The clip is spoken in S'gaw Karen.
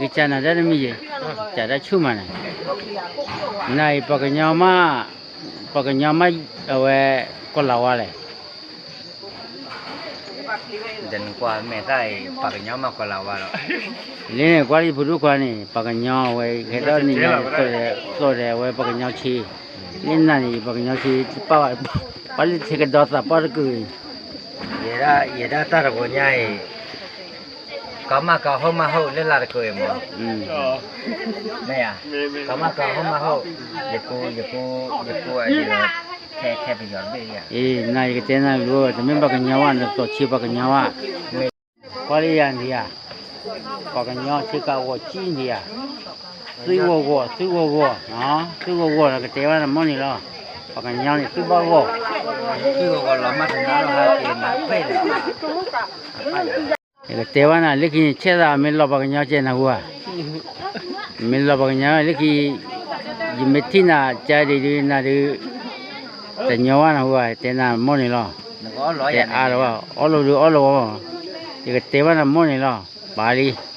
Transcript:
ကစၢ်နၤတၢ်တမံၤယဲၢ်, ကစၢ်တၢ်ဆူၣ်မးန့ၣ်, နအံၤပှၤကညီမး, ပှၤကညီမး, အဝဲ, ကီၢ်လၤဝါလဲၣ်, ဒ်နကွၢ်မဲာ်သၣ်အံၤ ပှၤကညီမးကီၢ်လၤဝါလီၤ, လၢန့ၣ်ကွၢ်လၢယဖိဒိၣ်ခွါန့ၣ် ပှၤကညီဝဲ ဟဲထီၣ်နံၤညါ သီၣ်ဒဲးဝဲပှၤကညီဆ့, လၢနၤန့ၣ် ပှၤကညီဆ့ ပာ်ဝဲ, ပှၤလၢထဲကဒီသးပှၢ်တကုာ်အံၤ, ယဲဒၣ်တၢ်တဂီၤညါအံၤ ကမၣ်ကဟီၣ်မၢ်ဟီၣ် လၢလၢတကၢၢ်အံၤမး, မ့ၢ်ဧါ, ကမၣ်ကဟီၣ်မၢ်ဟီၣ်, ယကိ, ယကိ, ယကိအံၤ, ထဲပယီၤတဘ့ၣ်ဧါ, အံၤ နၤယကတဲနၤလူၤ တမ့ၢ်ပှၤကညီဘၣ် နသိးဆ့ပှၤကညီဘၣ်, ကွၢ်လၢယၤဒံးဧါ, ပှၤကညီဆ့ကၤဂီၤကံဒံးဧါ, သုဂီၤဂီၤ သုဂီၤဂီၤ, သုဂီၤဂီၤ ကတဲဘၣ်နၤမိၢ်န့ၣ်လီၤ, ပှၤကညီန့ၣ် သုဘၣ်ဂီၤ, သုဂီၤဂီၤလီၤမၢ်တနီၤလီၤဟဲက့ၤမၤဖဲၣ်န့ၣ် ယကတဲဘၣ်နၤ လၢခံဆဲးသး မ့ၢ်လီၤပှၤကညီကဲနဟူဧါ, မ့ၢ်လီၤပှၤကညီလၢခံ, ယမ့ၢ်ထံၣ်နၤကါဒံးဒုးနၤဒုး, တညီဘၣ်နဟူဧါ တဲနၤမိၢ်န့ၣ်လီၤ, တဲအါလၢၤဘၣ် အီၣ်လီၤဒုးအီၣ်လီၤ, ယကတဲဘၣ်နၤမိၢ်န့ၣ်လီၤ, ပာ်လံ